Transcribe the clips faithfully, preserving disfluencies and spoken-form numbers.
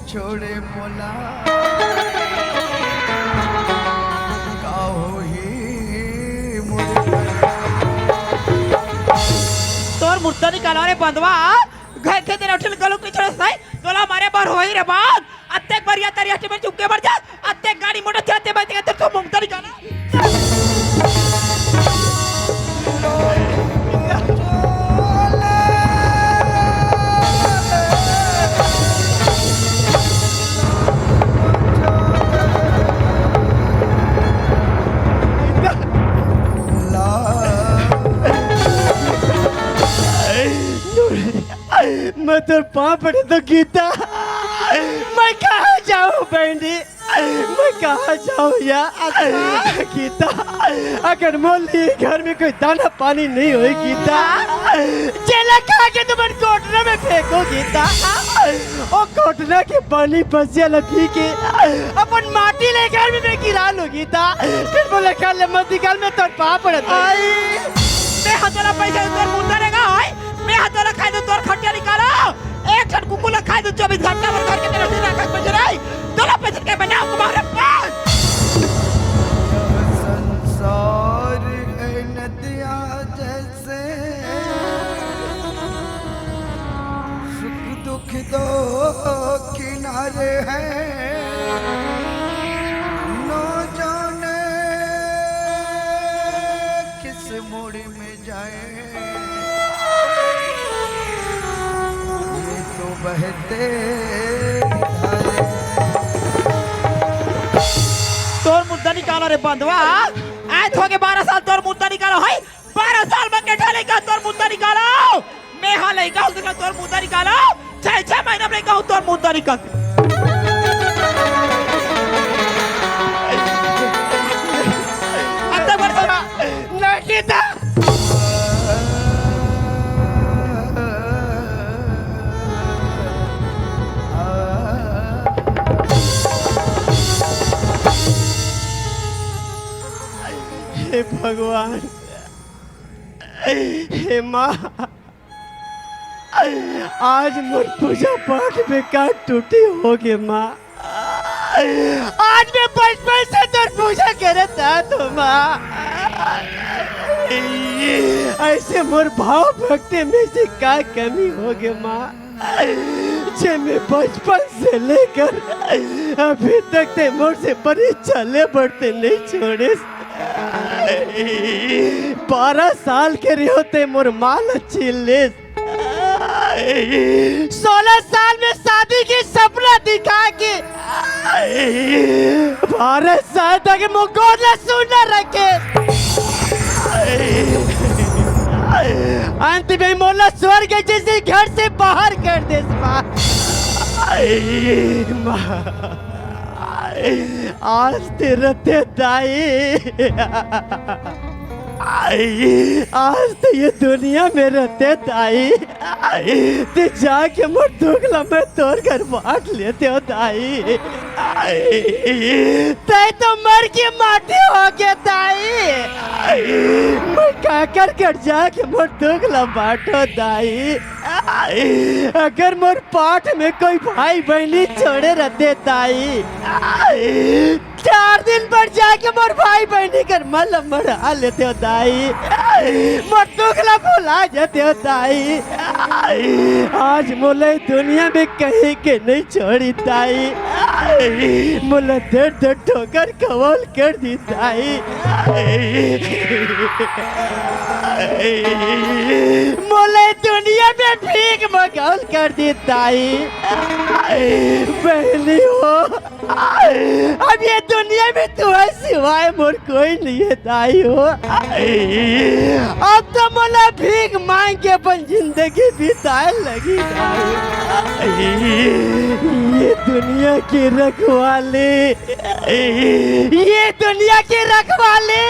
छोड़े मोला का होही मोर। तोर मुर्दा निकाला रे बंदवा, घर के तेरा उठिल गलुक नहीं छोड़े साई, तोला मारे बर होही रे बांध। अत्तेक बर या तरिया टेबल चुपके बर जा, अत्तेक गाड़ी मोटर चलाते बैठे तो मुर्दा निकाला। मैं तोर पाँव पड़े तो गीता, मैं कहाँ जाऊँ बहनी, मैं कहाँ जाऊँ यार? गीता, अगर मोर लिए घर में कोई दाना पानी नहीं होई गीता, जेला खा के तुमन कोटरा में फेंको गीता। ओ कोटरा के पानी पसिया ल पी के अपन माटी ले घर में मैं गिरा लो गीता। फिर बोले, "कल ले मत निकाल, मैं तोर पाँव पड़त हँव।" मैं हा तोला पैसा तोर मुंडा रेगा, आई। मैं हा तोला खाए दो तोर खटिया निकालो। एक ठन कुकुर ला खाए दो चौबीस घंटा भर घर के तेरा फिर रखत में गिराई। तोला पैसा के बना कुमार रे पाँच। संसार है नदिया जैसे, सुख दुख दो किनारे हैं, न जाने किस मोड़ में जाए ये तो बहते धारे। तोर मुद्दा निकालो रे बंधवा, आज हो गए बारह साल तोर मुद्दा निकालो है। बारह साल में केठा लइका तोर मुद्दा निकालो। मैं हा लइका हूँ, तोर मुद्दा निकालो। छह छह महीना में लइका हूँ, तोर मुद्दा निकाल। अब तक बरसा नहीं कीता। हे भगवान, हे माँ, आज मोर पूजा पाठ में का टूटी होगे माँ। आज मैं बचपन से तोर पूजा करत था तो माँ, ऐसे मोर भाव भक्ति में से का कमी होगे माँ, जे मैं बचपन से लेकर अभी तक ते मोर से परीक्षा ले बढ़ते नहीं छोड़े। बारह साल के रहो ते मोर माँ ल छीन लेस। सोलह साल में शादी के सपना दिखा के बारह साल तक मोर गोद ला सुन्ना रखे। अंत में मोला स्वर्ग जैसे घर से बाहर कर देस माँ। माँ, आज ते रहते दाई, आज ते ये दुनिया में रहते दाई, ते जाके मोर दुख ला मैं तोर घर बांट लेते हो दाई। ते तो मर के माटी हो गया दाई। मैं काकर घर जाके मोर दुख ला बांटो दाई। अगर मोर पाठ में कोई भाई बहनी छोड़े रहते ताई, चार दिन पर जाके मोर भाई बहनी कर मल मढ़ा लेते हो ताई, मोर दुख ला भुला जाते हो ताई। आज मोला दुनिया में कहीं के नहीं छोड़ी ताई, मोला दर्द ठोकर कवल कर दी ताई। मोले दुनिया में भीख मगौल कर दी ताई। बहनी हो, अब ये दुनिया में तुम्हारे सिवाय मोर कोई नहीं है ताई हो। अब तो मोला भीख मांग के अपन जिंदगी बिताए लगी ताई। ये दुनिया की रखवाली, ये दुनिया के रखवाले,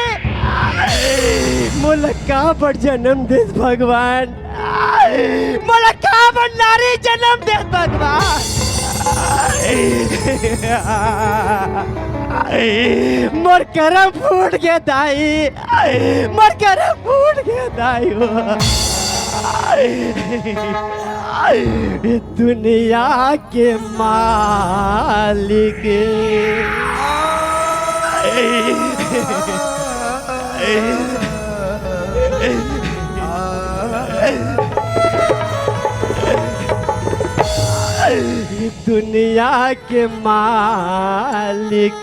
मोला का बर जन्म देस भगवान, मोला का बर नारी जन्म देस भगवान। मोर करम फूट गया दाई, मोर करम फूट गया दाई हो। दुनिया के मालिक। दुनिया के मालिक,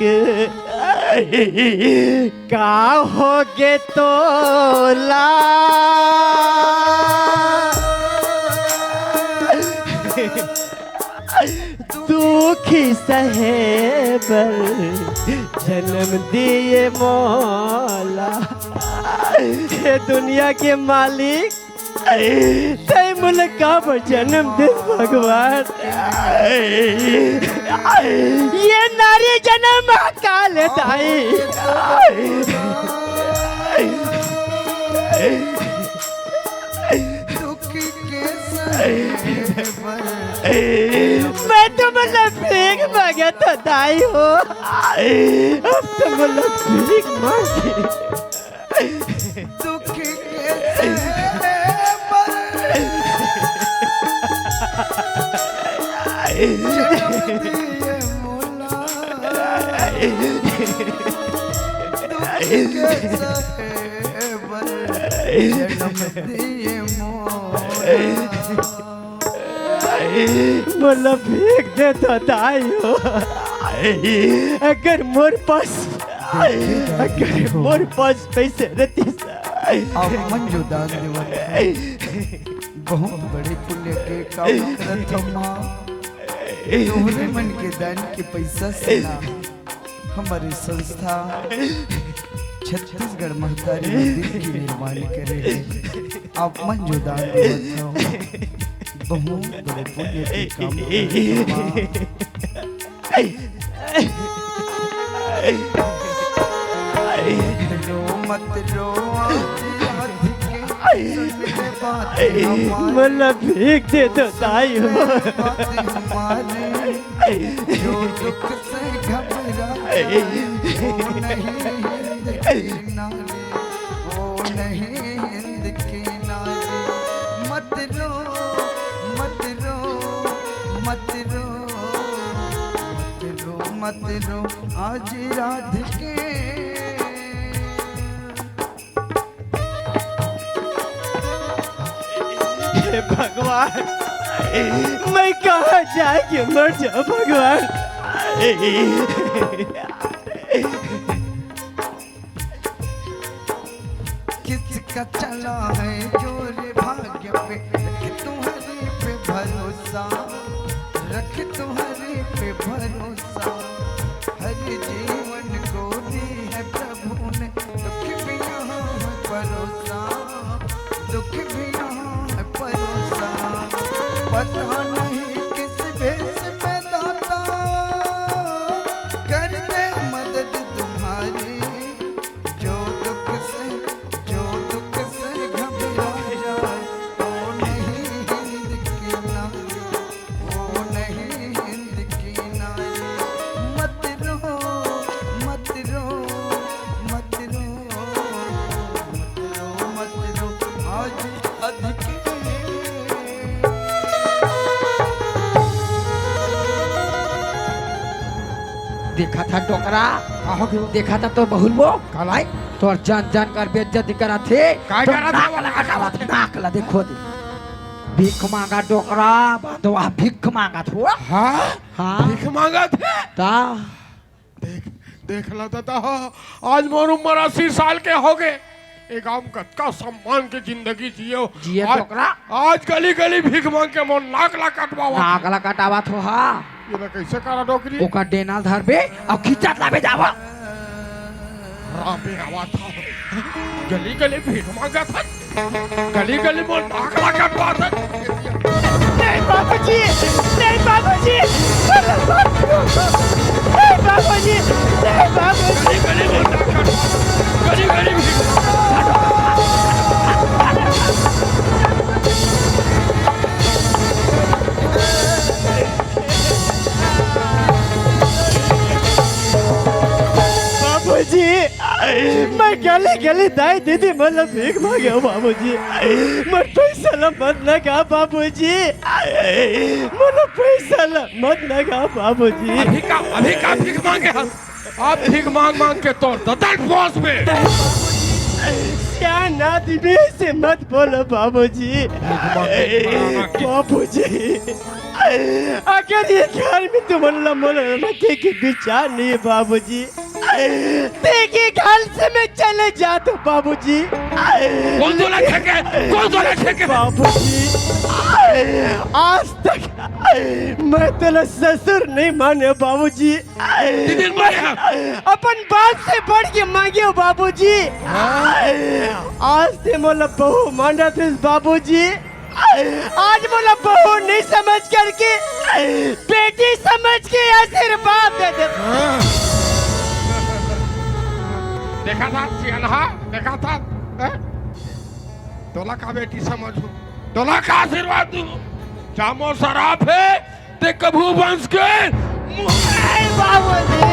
का होगे तोला? दुखी सहे बर जनम दिए मोला। हे दुनिया के मालिक, तैं मोला काबर जनम देस भगवान? ये नारी जनम का ले दाई। मैं तो मोला भीख मांगत हंव दाई हो, अब तो मोला भीख मांगे। दुख के सहे बर जनम दिए मोला। दुख के सहे बर जनम दिए मोला। मोला भीख दे तो दाई हो। अगर मोर पास, अगर मोर पास पैसे रहतिस। आप मन जो दान देवत हे, बहुत बड़े पुण्य के काम करत हव माँ। तोहरे मन के दान के पैसा से ना हमर संस्था छत्तीसगढ़ महतारी मंदिर के निर्माण करे हे। आप मन जो दान देवत हव, बहुत बड़े पुण्य के काम करत हव माँ। रो मत रो, आज रात के सुन ले बात हमारी। मोला भीख दे तो दाई हो। बात हमारी, जो दुख से घबरा, वो नहीं हिंद की नारी, वो नहीं हिंद की नारी। मत रो, मत रो, मत रो, मत रो, मत रो, आज रात के। हे भगवान, मैं कहाँ जाके मर जाऊँ भगवान? किसका चला है जोर भाग्य पे, रख तुम्हारे पे भरोसा, रख तुम्हारे पे भरोसा। हर जीवन को दी है प्रभु ने, दुख भी यहाँ है परोसा, दुख भी यहाँ है परोसा। पता नहीं किस भेष में दाता कर दे मदद तुम्हारी। जो दुख से, जो दुख से घबरा जाए, वो नहीं हिंद की नारी, वो नहीं हिंद की नारी। मत रो, मत रो, मत रो, मत रो, मत रो, आज अधिक देखा था डोकरा, कहो क्यों? देखा था तो बहुल वो, कालाई? तोर जान जान कर बेइज्जती करा थे। काय तो करा था नाक वाला? ला कटावा था, नाक ला देखो दे। भीख मांगा डोकरा, बांधवा भीख मांगा था। हाँ? हाँ। भीख मांगा थे? ता। देख, देख ला दादा, आज मोर उम्र अस्सी साल के हो गए। ए गांव में कतका सम्मान के जिंदगी जियो। जिए आज, डोकरा। आज गली गली भीख मांग के मोर नाक ला कटवावा। नाक ला कटावा थो हा। ये ला कैसे करा डोकरी? ओकर डेना धरबे अउ खींचत लाबे जावा। राम बे आवा था। गली गली भीख मांगा था। गली गली मोर नाक ला कटवा था। नहीं बाबूजी, नहीं बाबूजी, नहीं बाबूजी, नहीं बाबूजी। गली गली मोर नाक कटवा। गली गली भीख। बाबूजी। मैं गली गली दाई दीदी मन ल भीख मांगे हंव बाबूजी। मोर पैसा ल मत नगा बाबूजी, मोर पैसा ल मत नगा बाबूजी। अभी का, अभी का भीख मांगे हस? अब भीख मांग मांग के तोर दतन पोस में। सियान आदमी से मत बोलो बाबूजी। भीख मांग के खाना के बाबूजी, अगर ये घर में तुमन ला मोला रखे के विचार नहीं है बाबूजी, ते के घर से मैं चले जात हूँ बाबूजी। कौन तोला छेके? कौन तोला छेके? बाबूजी, आज तक मैं तोला ससुर नहीं माने बाबूजी। दीदी माने। अपन बाप से बढ़ के मांगे हो बाबूजी। आज ते मोला बहू मानत हस बाबूजी। आज मोला बहू नहीं समझ करके बेटी समझ के आशीर्वाद दे दे। देखा था सियानहा, देखा था, हैं? तोला का बेटी समझू, तोला का आशीर्वाद दू? जामो सराप हे, ते कभू वंश के मुंह नहीं बाबूजी।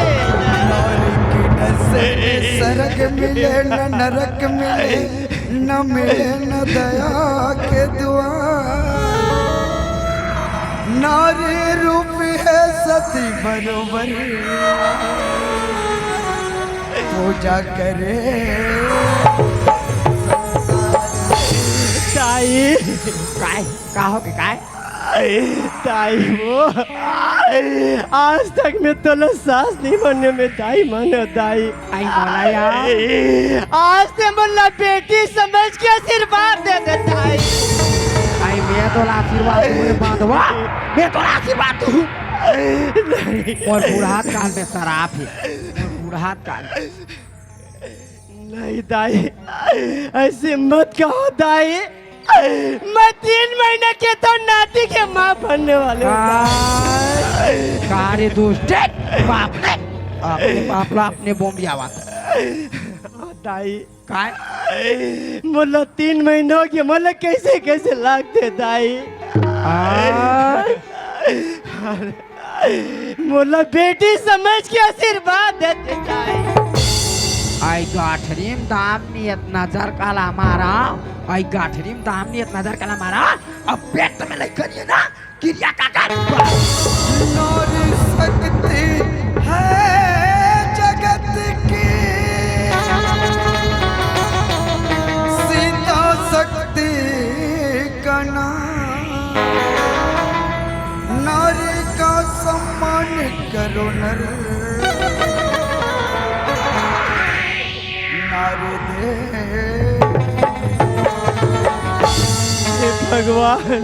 नारी की नजर में सरग मिले, न नरक मिले, न मिले न दया के दुआ। नारी रूप है सती बरोबर, पूजा करे। ताई। काय? का हो के काय? ताई वो, आज तक मैं तोला सास नहीं माने, मैं दाई माने दाई। आई बोला यार। आज ते मोला बेटी समझ के आशीर्वाद दे दे दाई। आई मैं तोला आशीर्वाद दूँ रे बांधवा, मैं तोला आशीर्वाद दूँ। मोर बुढ़ात काल में सराप हे, मोर बुढ़ात काल। नहीं दाई, ऐसे मत कहो दाई। मैं तीन महीना के तो नाती के माँ बनने वाले हूँ। काय? का रे दुष्ट? बाप रे, अपने बाप ला अपने बोम भी आवा। दाई। काय? मोला तीन महीना हो गया, मोला कैसे कैसे लागथे दाई। आ? मोला बेटी समझ के आशीर्वाद देते दाई। आई गाठरी म दाम नियत नजर काला मारा, आई गाठरी म दाम नियत नजर काला मारा। अब पेट में लइका नहीं है ना, किरिया का कर। नारी शक्ति है जगत की, सीता शक्ति का नाम। नारी का सम्मान करो नर, नारी दे। हे भगवान,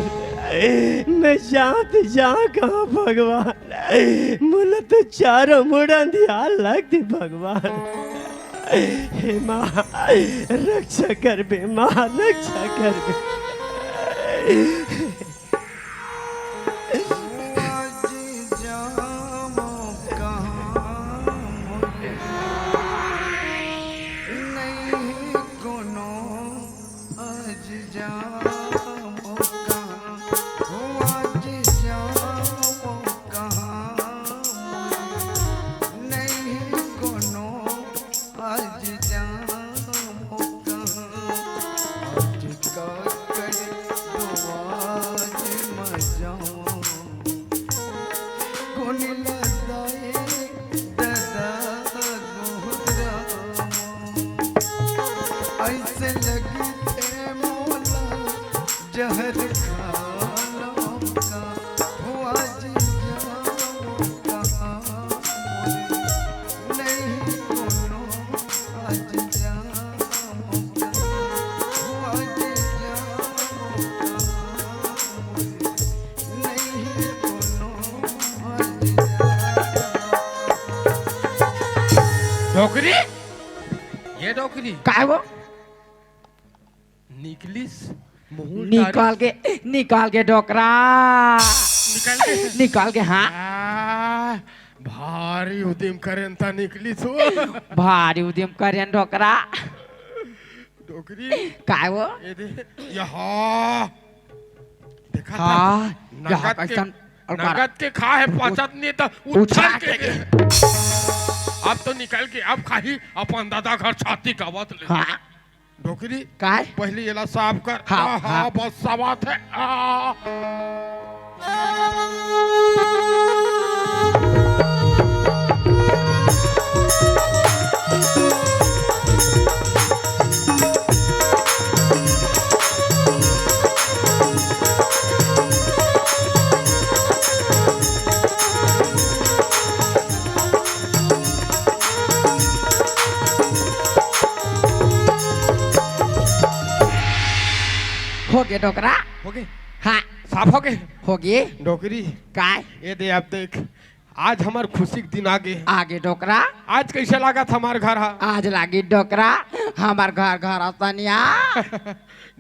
मैं जात जाऊं कहाँ भगवान? मोला तो चारों मुड़ अंधियार लगथे भगवान। हे माँ, रक्षा करबे माँ, रक्षा करबे। आज जामो कहाँ, हो आज जामो कहाँ, नहीं कोनो आज जामो कहाँ। आज का करे तो आज मजाओ। कोन लदाई ददा गोहरामो, ऐसे लगथे मोला जहर खाना का। हो आज जामो कहाँ मोरे, नहीं कोनो आज जामो कहाँ। हो आज जामो कहाँ मोरे, डोकरी, ये डोकरी। काय वो? निकलिस मुहूं निकाल के, निकाल के डोकरा। निकाल के? निकाल के, हाँ। आ, भारी उदिम करेन त निकलिस वो। भारी उदिम करेन डोकरा। डोकरी। काय वो? ये दे, यहाँ। देखा हाँ, था? यहाँ नगद के, कैसन और नगद के खा हे, पचत नहीं त उछाल उछाल के के दे। अब तो निकल के अब खाही अपन दादा घर छाती कावत ले। हाँ। डोकरी, काय? पहली एला साफ कर। हाँ, आ, हाँ, हाँ। बस साफ हे। आ। होगे डोकरा? होगे? हाँ। साफ होगे? होगे। डोकरी। काय? ये दे, अब देख, आज हमर खुशी के दिन आगे। आगे डोकरा। आज कैसे लागत हमर घर हा? आज लागी डोकरा, हमर घर घर असनिया।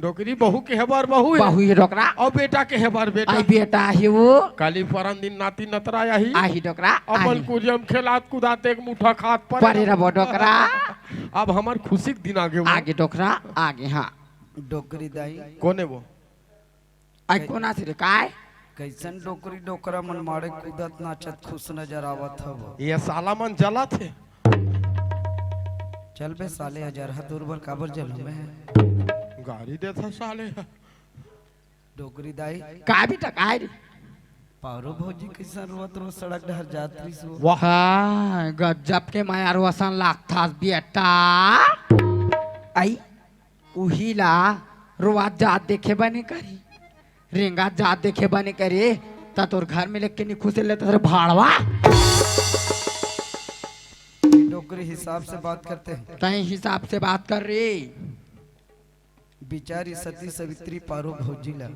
डोकरी, बहू के हे बर बहू हे। बहू हे डोकरा। अउ बेटा के हे बर बेटा। आई बेटा हे वो। काली परन दिन नाती नतरा आही। आही डोकरा, अपन आही। कुरियम खेलात कुदात एक मुठा खात परे परे रहो। रहो डोकरा। अब हमर खुशी के दिन आगे वो। आगे डोकरा, आगे, हाँ। डोकरी दाई। कोन हे वो? आई कोन आथे रे, काय? कैसन डोकरी डोकरा मन माड़े कूदत नाचत खुश नजर आवत हव? ये साला मन जलत हे। चल बे साले, हजार हाथ दूर बर काबर जलूं मैं? गारी देत हे साले। डोकरी दाई। का बेटा, काय रे? पारो भौजी कैसन रोत रोत सड़क डहर जात रहिस वो? वाह। हाँ, गजब के मया रोसन लागथस बेटा। आई। उही ला रोवत जात देखे बने करी, रेंगत जात देखे बने करे, त तोर घर में लेके नहीं खुसे लेता तेरे भाड़वा। डोकरी हिसाब से बात करते हैं। तय हिसाब से बात कर रे। बिचारी सती सवित्री पारो भौजी ला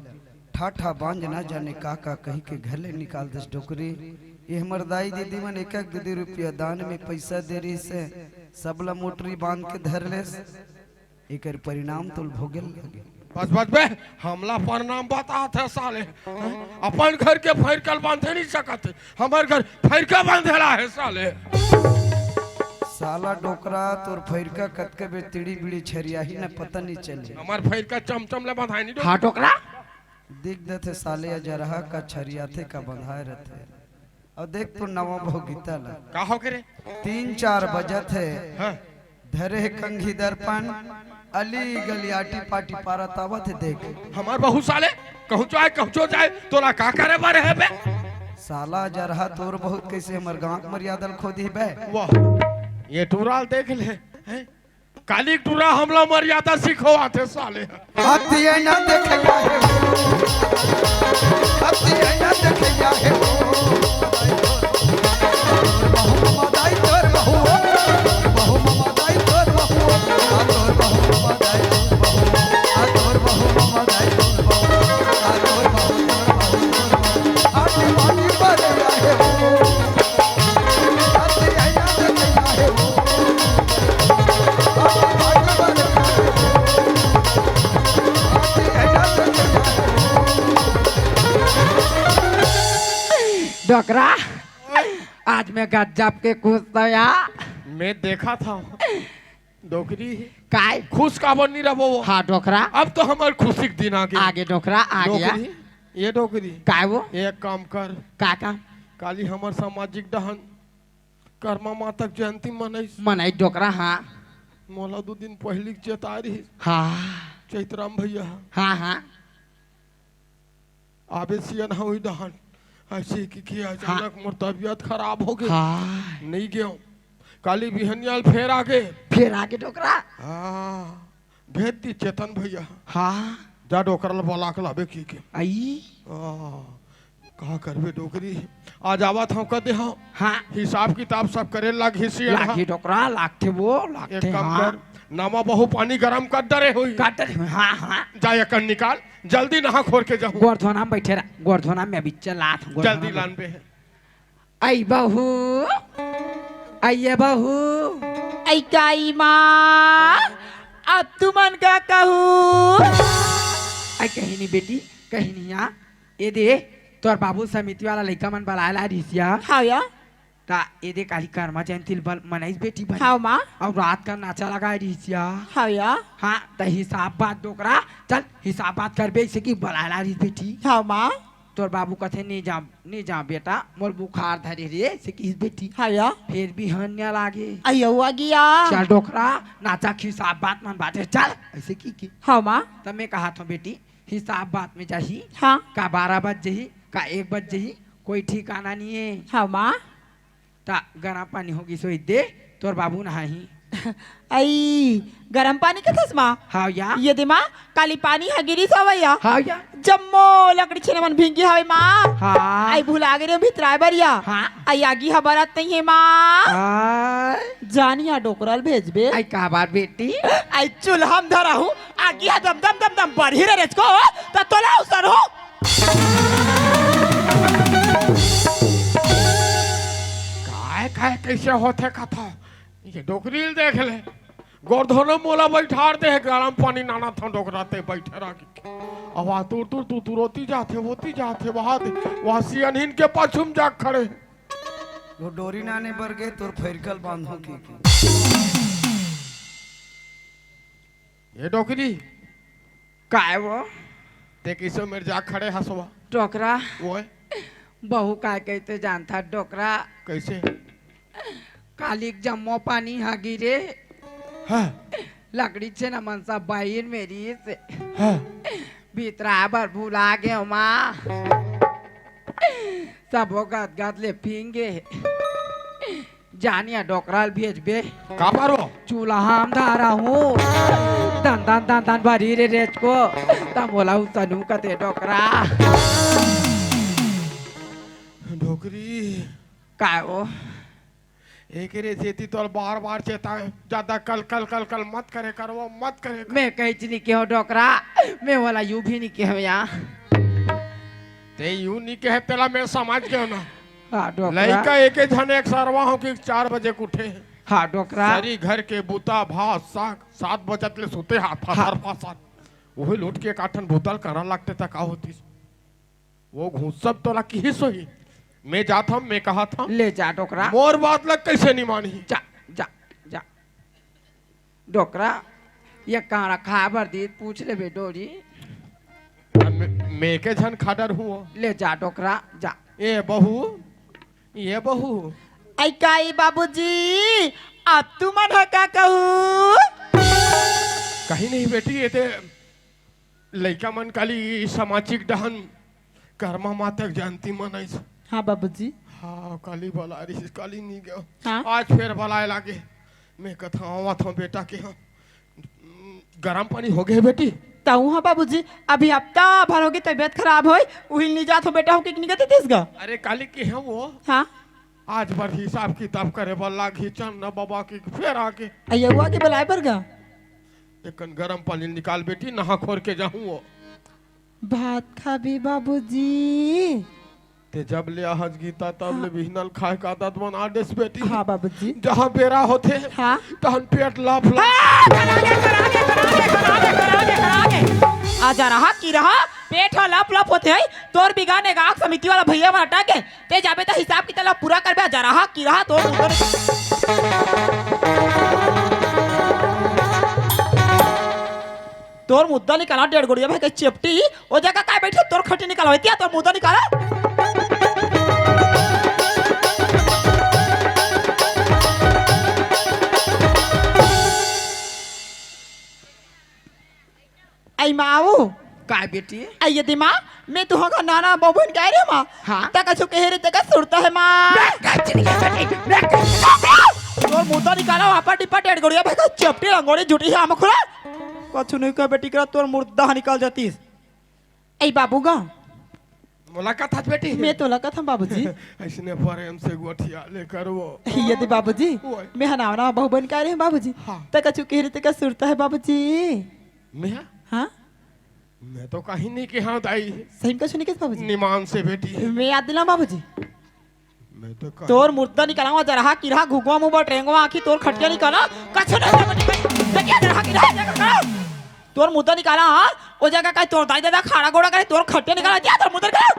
ठाठा बांझ ना जाने का का कही के घर ले निकाल दस डोकरी। ये हमर दाई दीदी मन एक एक दू दू रुपया दान में पैसा दे रहिस हे, सबला मोटरी बांध के धर लेस। एकर परिणाम तोल भोगेल लगे। बस, बस बे, हमला परिणाम बतात हे साले। हैं? अपन घर के फैरका ल बांधे नहीं सकत हे, हमर घर फैरका बांधे ला हे साले। साला डोकरा, तोर फैरका कतके बे तिड़ी बिड़ी छरियाही न पता नहीं चले। हमर फैरका चमचम ले बंधाए नहीं डोकरा। हाँ डोकरा। दिख देथे साले, अजरहा का छरियाथे का बंधाए रहथे। अउ देख तो नवा बहू गीता ला। का होगे रे? तीन चार बजत हे। हाँ। धरे हे कंघी दर्पण, अली गली आटी पाटी पारत आवत हे देख। हमर बहू साले, कहूँचो आए, कहूँचो जाए, तोला का करे बर हे बे? साला अजरहा तोर बहू कइसे हमर गाँव के मर्यादा ल खो दिही बे? वाह, ये टूरा ल देख ले, हैं? काली टूरा हमला मर्यादा सिखवाथे साले। अति है ना देखैया हे वो। अति है ना देखैया हे वो। तोर बहू मदाई तोर बहू। बहू मदाई तोर बहू। आ तोर बहू मदाई तोर बहू। आ तोर बहू मदाई तोर बहू। आ तोर बहू, तोर बहू, तोर बहू। आटी पाटी पर हे वो। डोकरा, आज मैं गजब के खुश हँव यार। मैं देखत हँव। डोकरी। काय? खुश काबर नहीं रहबो वो? हाँ, डोकरा। अब तो हमर खुशी के दिन आगे। आगे डोकरा, आगे। डोकरी, ये डोकरी। काय वो? एक काम कर। का काम? काली हमर सामाजिक डहन करमा माता के जयंती मनइस। मनई डोकरा, हाँ। मोला दू दिन पहिली के चेताय रहिस। हाँ। चैतराम भैया। हाँ, हाँ। आबे सियन हवई डहन। अइसे कि, कि अचानक हाँ। मोर तबियत खराब होगे। हाँ। नइ गेंव। काली बिहनिया ल फेर आगे। फेर आगे डोकरा। हाँ। भेज दी चेतन भैया। हाँ। जा डोकरा ल बला के लाबे कहिके। अई। हाँ। का करबे डोकरी, आज आवत हँव कदे हँव। हाँ। हिसाब किताब सब करे लागही सियन ह। लागही डोकरा, लागथे वो, लागथे, एक काम हाँ। कर, नवा बहू पानी गरम कर डरे होही। कर डरे होही, हाँ, हाँ। जा एकर निकाल, जल्दी नहा खोर के जाहूँ। गोड़ धोना में बइठे रह, गोड़ धोना में अभी चलात हँव, गोड़ जल्दी धोना में। लान बे। अई बहू, अई ए बहू। अई काई माँ, अब तुमन का कहू? अई कहीं नहीं बेटी, कहीं नहीं आ। ए दे, तोर बाबू समिति वाला लइका मन बलाए ला रिहिस या। हाँ या। त ए दे काली करमा जयंती ल बल-, मनइस बेटी बने। हाँ माँ। अउ रात का नाचा लगाए रिहिस या। हाँ या। हाँ, त हिसाब बात डोकरा, चल हिसाब बात करबे अइसे कि बलाए ला रिहिस बेटी। हाँ माँ। तोर बाबू कथे, "नी जा, नी जा बेटा, मोर बुखार धरे रे," से किस बेटी। हाँ या। फिर भी हन्या लागे। अयो आ गया। चल डोकरा, नाचा खिसाब बात मन बाटे, चल। ऐसे की की। हाँ माँ। तब मैं कहा था बेटी, हिसाब बात में जाही। हाँ। का बारह बज जाही, का एक बज जाही, कोई ठिकाना नहीं है। हाँ माँ। ता गरम पानी होगी सोई दे, तोर बाबू नहाही। आई, गरम पानी कथस माँ? हाँ या। ये दे माँ, काली पानी ह गिरिस हवय या। हाँ या। जम्मो लकड़ी छेना मन भींगी हवय माँ। हाँ। आई भुला गे रे भितराय बर या। हाँ। आई आगी ह बरत नहीं है माँ। हाँ। जानिया डोकरल भेजबे। आई का बात बेटी? आई चूल्हा म धरा हूँ, आगी ह दम दम दम दम बरही रे रेचको, त तोला उसर हूँ। काय काय कैसे होथे कथा? ये डोकरी ल देख ले, गोरधन मोला बैठार दे हे, गरम पानी नाना था डोकरा ते बैठे रह के। अब आ तुर तुर तू तुरोती जाथे, होती जाथे, वहां दे, वहां सियनहिन के पाछू म जा खड़े। वो डोरी नाने बर गे, तोर फैरकल बांधो की, की। ये डोकरी, काय वो? ते किसो मेर जा खड़े हसवा? डोकरा। ओए। बहू काय कहिथे जानथा डोकरा? कैसे? कालिक जम्मो पानी ह गिरे। हाँ। लकड़ी छेना मन सब बहिन मेरी से। हाँ। बितरा बर भुला गे माँ। सबो गदगद ले भींगे। जानिया डोकरा ल भेजबे। काबर वो? चूल्हा म धरा हूँ। दन दन दन दन बरही रे रेचको। त मोला उसनहूँ कथे डोकरा। डोकरी। काय वो? एकरे सेती तोर बार बार चेता, ज्यादा कल कल कल कल मत करे कर वो, मत करे कर। मैं कहिच नी केहो डोकरा, मैं वाला यू भी नी केहो या। ते यू नी कहे तेला मैं समझ गयो ना। हाँ, डोकरा। लइका एके झन एक सरवा हो कि चार बजे के उठे। हाँ, डोकरा। सरी घर के बूता, भात, साग, सात बजत ले सुते हा, फसर हाँ। फसर। वही लूट के एक आठन बूता ल करा लागते त का होतिस? वो घूसब तोला किहिस होही। मैं जात हूँ, मैं कहत हूँ। ले जा, डोकरा। मोर बात ला कैसे नहीं मानही? जा, जा, जा। डोकरा, ये कांड़ा खाए बर दीस, पूछ लेबे डोरी। अब मैं, मैं के झन खा डरहूँ। ले जा डोकरा, जा। ए बहू, ए बहू। आई काई बाबूजी, अब तुमन ह का कहू? कहीं नहीं बेटी, ये ते लइका मन काली सामाजिक डहन करमा माता जयंती मनाइस। हाँ बाबूजी। हाँ, काली बला रिहिस, काली नी गयो। हाँ। आज फेर बलाए लागे। मैं कथा आवत हूँ बेटा के, हाँ। गरम पानी हो गए बेटी? तहूँ हाँ बाबूजी, अभी हफ्ता भर होगे तबीयत खराब होई, उही नी जात हो बेटा हो के नी गते देस गा। अरे काली के है वो? हाँ। आज बर हिसाब किताब करे बर लागही चन्ना बाबा के फेर आके। अय्या, वो आके बलाए बर गा। एकन गरम पानी निकाल बेटी, नहा खोर के जाहूँ वो। भात खाबे बाबूजी? ते जब ले आहज गीता, तब हाँ। ले बिहनल खाए का आदत बना देस बेटी। हाँ बाबूजी। जहाँ बेरा होथे, हाँ। तहन पेट लप लप। हाँ, करा दे, करा दे, करा दे, करा दे, करा दे, करा दे। आ जा रहा की रहा, पेट ह लप लप होथे है, तोर बिगाने गाहक समिति वाला भैया मन हटा के, ते जाबे त हिसाब किताब ला पूरा करबे, आ जा रहा की रहा, तोर उधर। तोर मुद्दा निकाला, डेढ़ गोड़िया भाई के चेपटी, ओ जगह काय बैठे, तोर खटी निकाला, होतिया तोर मुद्दा निकाला। आई माऊ। काय बेटी? आई ये दिमा, मैं तुहका नाना बहू बन के आए रे माँ। हाँ। तका छु कहे रे, तका सुरता है माँ। मैं कच्ची नहीं कहता, मैं कच्ची। तोर मुद्दा निकाला, वहाँ पर डिब्बा डेढ़ गोड़िया भाई का चेपटी रंगोली जुटी है, आम खुला। कछु नहीं कह बेटी करा, तोर मुर्दा निकल जातीस। ए बाबू गा। मोला कथस बेटी? मैं तोला कथम बाबूजी। ऐसने प्रेम से गोठिया ले कर वो। ये दे बाबूजी। ओए। मैं हनावना बहू बन के आ रहे हैं बाबूजी। हाँ। तका छु कहे रे, तका सुरता है बाबूजी। मैं? हाँ? मैं तो कहीं नहीं कहा दाई। सही में कछु नहीं कहे बाबूजी? निमान से बेटी। मैं याद दिला बाबूजी। मैं तो कहा तोर मुर्दा निकाला हुआ जरहा किरहा घुघुआ मुंह बटेंगवा आँखी तोर खटिया निकाला। कछु नहीं बाबूजी, खटिया जरहा किरहा जगह करो। तोर मुर्दा निकाला, हाँ? ओ जगह काहे तोर दाई ददा खाड़ा गोड़ा करे, तोर खटिया निकाला, दिया तोर मुर्दा निकाला।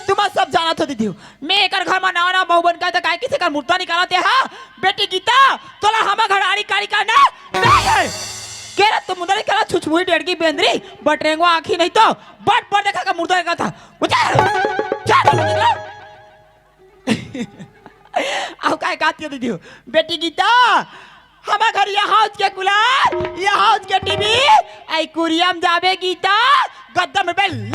तुम सब जाना तो दीदी हो। मैं एकर घर में नवा नवा बहू बन के आए, तो काहे किसी का मुर्दा निकाला ते, हाँ? बेटी गीता, तोला हमा घर आड़ी काड़ी का ना? नहीं है। के रे, तो मुर्दा निकाला, छुछमुही डेढ़गी बेंदरी, बटरेंगवा आँखी नहीं तो, बट बट देखा का मुर्दा निकाला था। उठा, उठा, उठा, उठा। अउ काय कहत हे दीदी हो? बेटी गीता, हमर घर यहाँ उठ के कूलर, यहाँ उठ के टीवी, आई कुरिया म जाबे गीता, गद्दा में बे ले।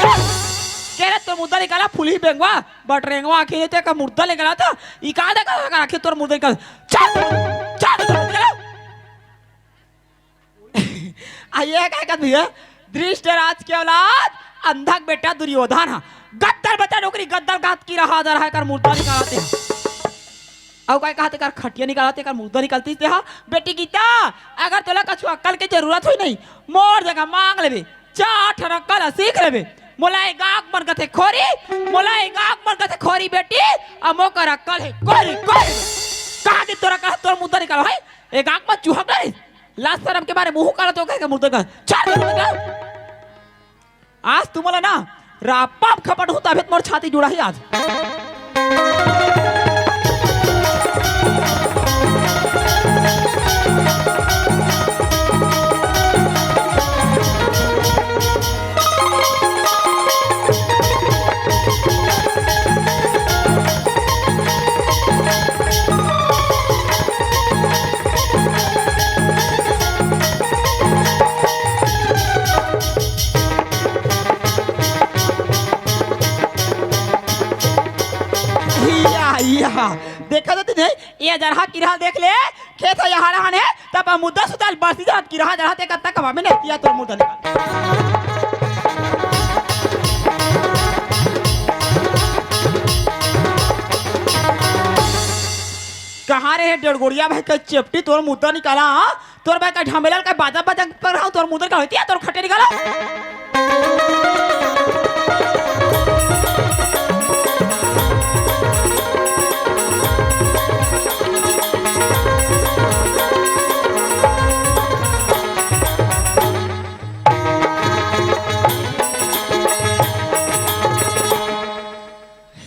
के रे, तोर मुर्दा निकाला, फुलही बेंगवा, बटरेंगवा आँखी नहीं तो का मुर्दा निकाला था, ई का देखा का आँखी तोर मुर्दा निकाला। चल, चल, चल, चल। आ ये काय कहत भैया, धृतराष्ट्र के औलाद, अंधा के बेटा दुर्योधन हा। गद्दर बचा नौकरी, गद्दर कहत कीरा हा, जरा एकर मुर्दा निकालते हैं। अउ काय कहत एकर खटिया निकालते, एकर मुर्दा निकालती ते हा। बेटी गीता, अगर तोला कछु अक्कल के जरूरत होई नहीं, मोर जगह मांग लेबे, चार ठन अक्कल सीख लेबे। मोला एक आंख मन कथे खोरी, मोला एक आंख मन कथे खोरी बेटी, अब मोकर अक्कल हे कोरी, कोरी। कहा कि तोरा कहा तोर मुर्दा निकालो है, एक आंख मन चूहा करे। लाज शरम के मारे मुंह काला तो कहे के मुर्दा का। चार मुर्दा का। आज तुमला ना रापा म खपट हूं, तभे त मोर छाती जुड़ा ही आज। या, या, देखा तो तुझे, ये जरहा किरहा देख ले, खेत ह यहाँ रहन हे, तब मुद्दा सुताल बरसी जात किरहा जरहा ते कत्ता कमा में नहीं किया तोर मुद्दा निकाल। कहाँ रे हे डेढ़गोड़िया भाई के चेपटी तोर मुद्दा निकाला, हाँ? तोर भाई का ढमेला का बाजा बाजा पर रहा, तोर मुद्दा निकाल होती है, तोर खट्टे निकाला।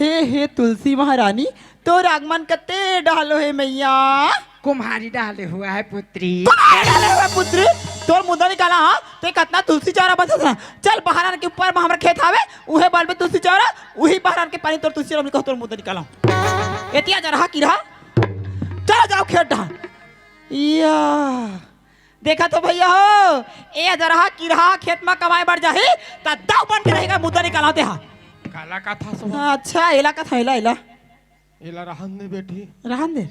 हे, हे तुलसी महारानी, तोर आगमन कते डहलो हे मैया? कुम्हारी डाले हुआ है पुत्री। कुम्हारी डाले हुआ पुत्री? तोर मुद्दा निकाला, हाँ? ते कतना तुलसी चौरा बचत ना। चल बहरान के ऊपर में हमर खेत हावे, उहे बल में तुलसी चौरा, उही बहरान के पानी तोर तुलसी चौरा में कहो तोर मुद्दा निकाला। एतिया जरहा किरहा। चलो जाओ खेत डहा। या। देखा तो भैया हो, ए जरहा किरहा खेत में कमाए बर जाही, त दाऊ बन के रहेगा मुद्दा निकाला ते हा। काला का था सो? अच्छा, एला का था, एला, एला। एला रहन दे बेटी। रहन दे।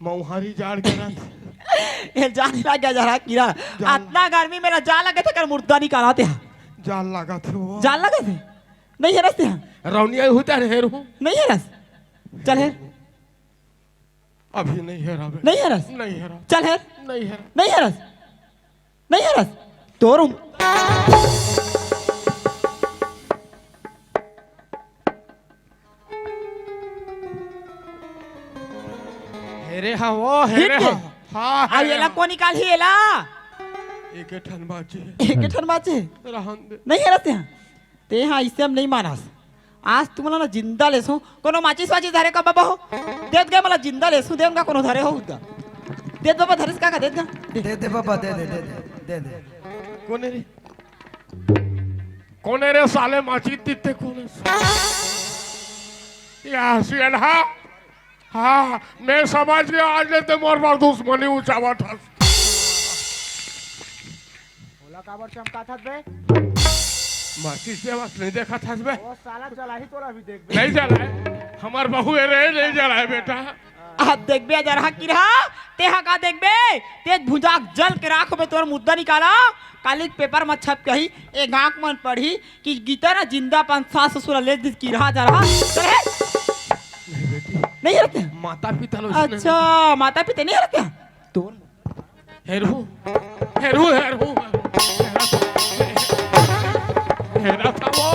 मौहारी जाड़ के रात। ए जान लग गया जरहा किरहा। जान। अतना गर्मी में ला जान लगे थे कर मुर्दा निकाला ते हा। जान लगा थे वो। जान लगे थे? नहीं हेरस ते हा? रौनिया होता रे हेरू। नहीं हेरस? चल हेर। अभी नहीं हेरा बे। नहीं हेरस? नहीं हेरा। चल हेर। नहीं हेरा। नहीं हेरस? नहीं हेरस? तोर उम- हेरे हा वो, हेरे हिट के? हा। हाँ, अब हेरे एला हा। कोन निकालही एला? एक ठन बाचे। एक ठन बाचे? रहन दे। नहीं हेरस ते हा? ते हा, इसे हम नहीं मानस। आज तुमला ना जिंदा लेसो। कोनो माचिस वाचिस धरे का बाबा हो? देत गए मला जिंदा लेसो, देन का कोनो धरे हो उदा। देत बाबा धरिस का, का देत का? दे। दे दे बाबा, दे दे, दे दे, दे दे। कोने रे? कोने रे साले माचिस दिते कोने? या सियन हा? हाँ, मैं समझ गया, आज ले ते मोर बर दुश्मनी उचावत हस। ओला काबर चमकात हस बे? माचिस देवस नहीं देखत हस बे? ओ साला जलाही तोला भी देख बे। नहीं जलाए, हमर बहू ए रे, नहीं जलाए बेटा। अब देखबे जरहा किरहा, ते हा का देखबे? ते भुजाक जल के राख में तोर मुद्दा निकाला, काली के पेपर में छप कही, ए गांक मन पढ़ी कि गीता ना जिंदा अपन सास ससुर ले दिस किरहा जरहा। चल हे। नहीं बेटी। नहीं रहते? माता पिता लो इसने अच्छा, माता पिता नहीं रहते? तोर हेरू, हेरू, हेरू, हेरा था वो।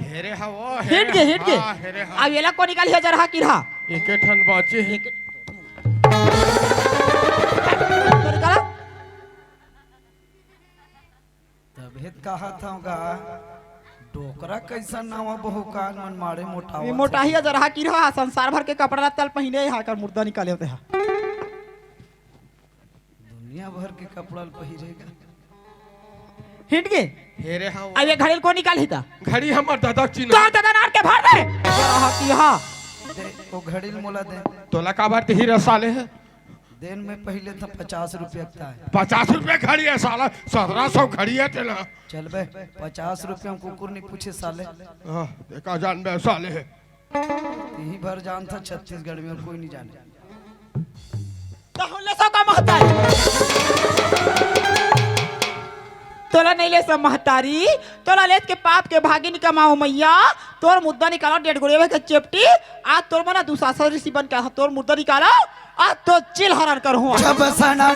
हेरे हा वो, हेट हेरे के, हेट के। हाँ, हेरे हा। अब एला को निकाली हजार हा किरहा। एक ठन बाचे हे। तो निकाला। तभे त कहत हंव गा, डोकरा कइसन नावा बहुकान मन माड़े मोटावत ये मोटाही हे। अजरहा किरहा, संसार भर के कपड़ा लत्ता ल पहिरे हा, कर मुर्दा निकाले होते हा। दुनिया भर के कपड़ा ल पहिरेगा। हिट गे। हेरे हा वो। अब ये घड़ी ल कोन निकालही ता? घड़ी हमर दादा के चिन्हा। तो दादा नार के भर दे। अजरहा किरहा। दे, वो घड़ी ल मोला दे। तोला काबर दिही रे साले? दिन में पहिले तो पचास रुपया का हे। पचास रुपया घड़ी हे साला, सतरह सौ घड़ी हे तेला। चल बे, पचास रुपया में कुकुर नहीं पूछे साले। हाँ, देखा जान बे साले। इही भर जानता छत्तीसगढ़ में, और कोई नहीं जाने। तहु ले सो का महतारी। तोला नहीं ले सो महतारी, तोला लेत के पाप के भागी निकमाओ मैया, तोर मुद्दा निकालो डेढ़ गोड़िया के चेपटी, आज तोर मना दुशासन ऋषि बन के तोर मुद्दा निकालो, आज तो चिल हरण कर हुआ। जब सना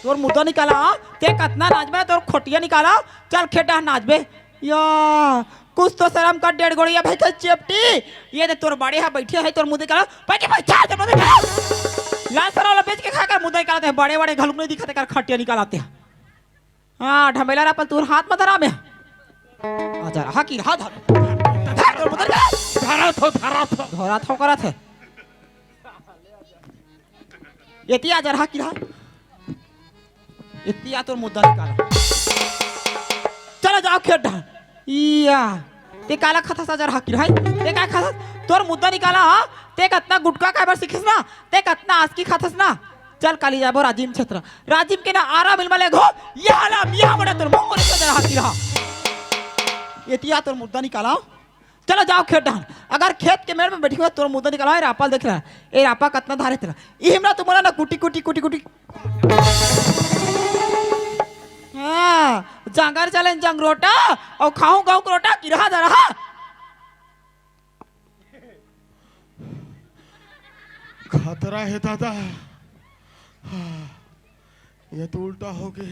तोर मुद्दा निकाला, हाँ? ते कतना नाचबे, तोर खोटिया निकाला, चल खेड्डा नाचबे। या, कुछ तो शर्म कर डेढ़ गोड़िया भाई के चेपटी। ये दे तोर बड़े हा बैठे हे, तोर मुद्दा निकाला, बैठे भाई, चार ते मुद्दा निकाला। लाल सराव ला बेच के खा कर मुद्दा निकालते हैं, बड़े बड़े घलुक नहीं दिखाते कर खटिया निकालते हैं। हाँ, ढमेला रापल तोर हाथ में धरा में। अजरहा किरहा धर। धर, तोर मुद्दा निकाला। धरा थो, धरा थो। धरा थो करत हे। एती अजरहा किरहा। एती आ तोर मुद्दा निकाला। चलो जाओ खेत डहर। इया। ते काला खाथस अजरहा किरहा? ते का खाथस? तोर मुद्दा निकाला, हाँ? ते कतना गुटखा खाए बर सीखिस ना? ते कतना आसकी खाथस ना? चल काली जाबो राजिम क्षेत्र। राजिम के ना आरा मिल मले घो। ये हाला मिया बड़ा तोर मुंह बोले अजरहा किरहा। एती आ तोर मुद्दा निकाला। चलो जाओ खेत डहर। अगर खेत के मेड़ में बैठी हुआ तोर मुद्दा निकाला है, रापा ल देख रहा। ए रापा कतना धारे तेला। इहिमरा तुम्हारा ना कुटी, कुटी, कुटी, कुटी। हाँ, जांगर चलेन जंगरोटा, अउ खाहूं गहूं के रोटा, किरहा अजरहा। खतरा हे दादा। ये तो उल्टा हो गे।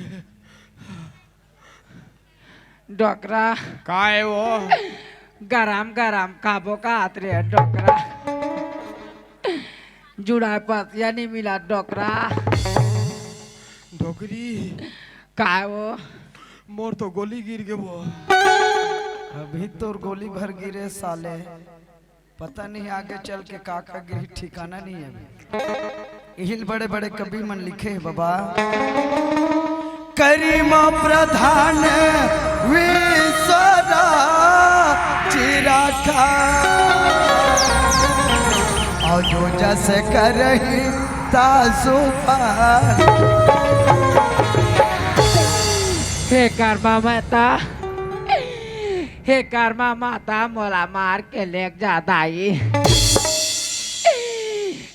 डोकरा। का हे वो? गरम गरम खाबो का आत रे डोकरा। जुड़ाए पसिया नहीं मिला डोकरा। डोकरी। का हे वो? मोर तो गोली गिर गे वो। अभी तोर गोली भर गिरे साले। पता नहीं आगे चल के का का गिरही, ठिकाना नहीं हे अभी। इहिल बड़े बड़े कवि मन लिखे हे बाबा। करिमा प्रधान विसरा चिराखा। और जो जस करही तासु पार। हे कर्मा माता, हे कर्मा माता, मोला मार के लेग जा दाई।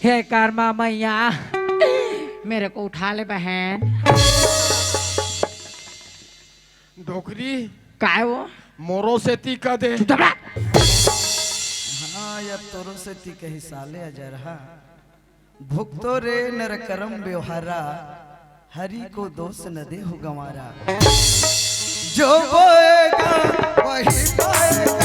हे कर्मा मैया, मेरे को उठा ले बहन। डोकरी। काय वो? मोरो सेती कह दे। चुप रह। हाँ, या तोरो सेती कही साले अजरहा। भुगतो रे नर करम व्यवहारा, हरि को दोष न देहु गंवारा। जो बोएगा वही पाएगा।